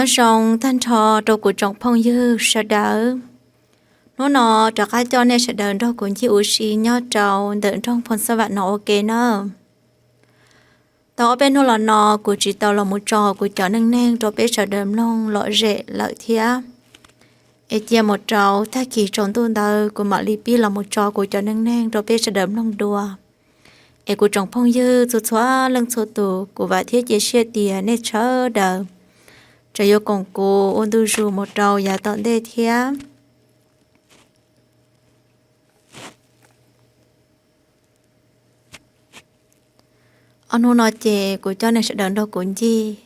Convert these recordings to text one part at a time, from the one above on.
Nyob zoo tag nrho rau kuv tsoom phooj ywg sawv daws. Hnub no rov qab coj nej sawv daws nrog kuv ncig ua si nyob rau ntawm nroog Phoo Xab Vam no ua ke nawb. Tau ob peb hnub los no kuv tsis tau los mus tso kuv cov neej neeg rau peb sawv daws mloog lom zem lawm thiab. Es cia mus rau tag kis tsaus ntuj ntawd kuv mam li pib los mus tso kuv cov neej neeg rau peb sawv daws mloog dua. Es kuv tsoom phooj ywg txhua txhua leej txhua tus, kuv vam thiab cia siab tias nej sawv daws tseem yuav koom kuv ua ntu zus mus rau yav tom ntej thiab. Ob hnub no ces kuv coj nej sawv daws nrog kuv ncig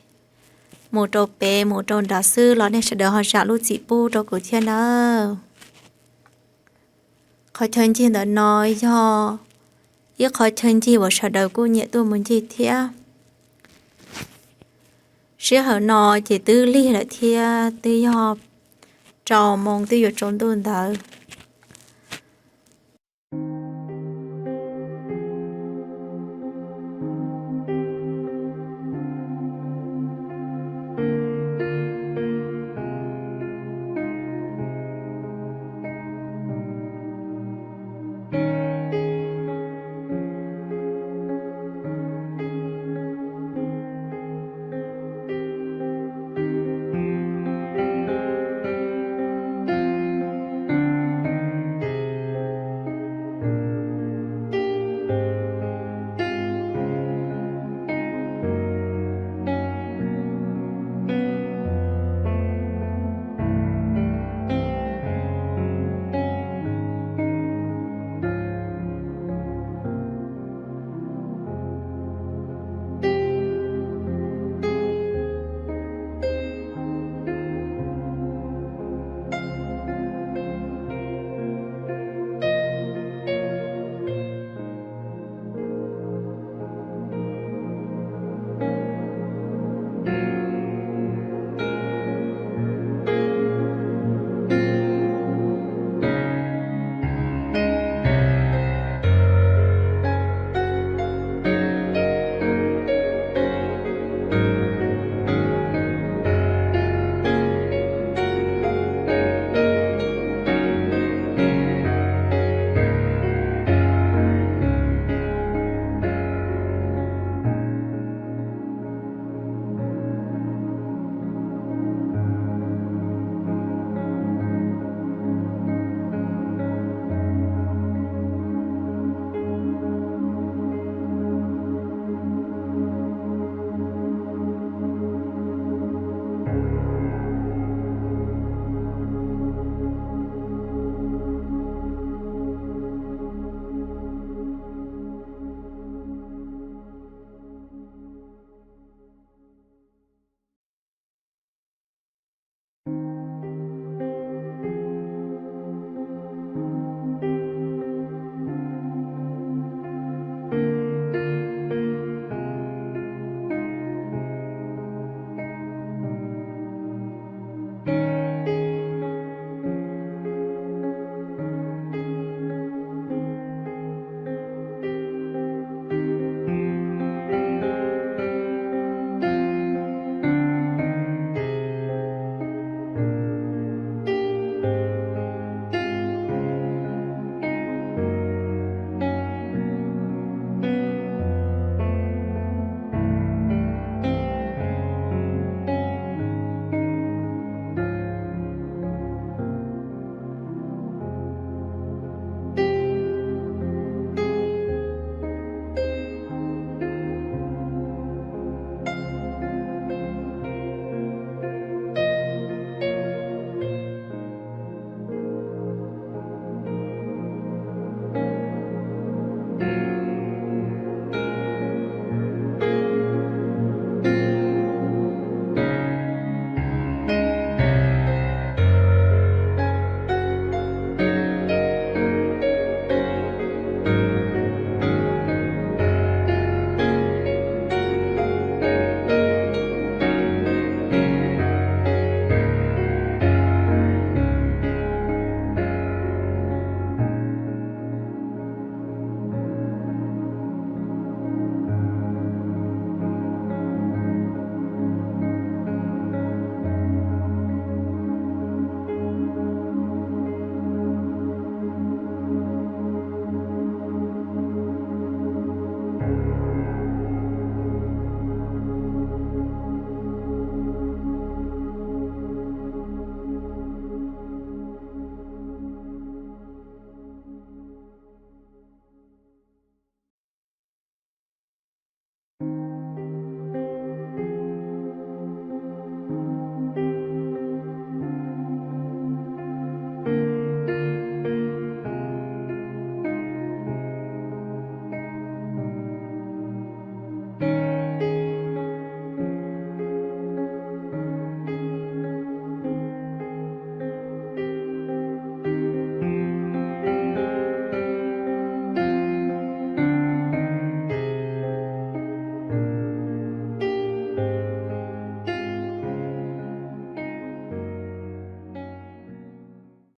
mus rau pem mus rau nrad xwb los nej sawv daws ho zam lub txim pub rau kuv thiab nawb. Qhov chaw ncig ntawm no yog ib qhov chaw ncig uas sawv daws kuj nyiam tuaj mus ncig thiab. Sij hawm no ces twb lig lawm thiab, twb yog rau moo twb yuav tsaus ntuj ntawd.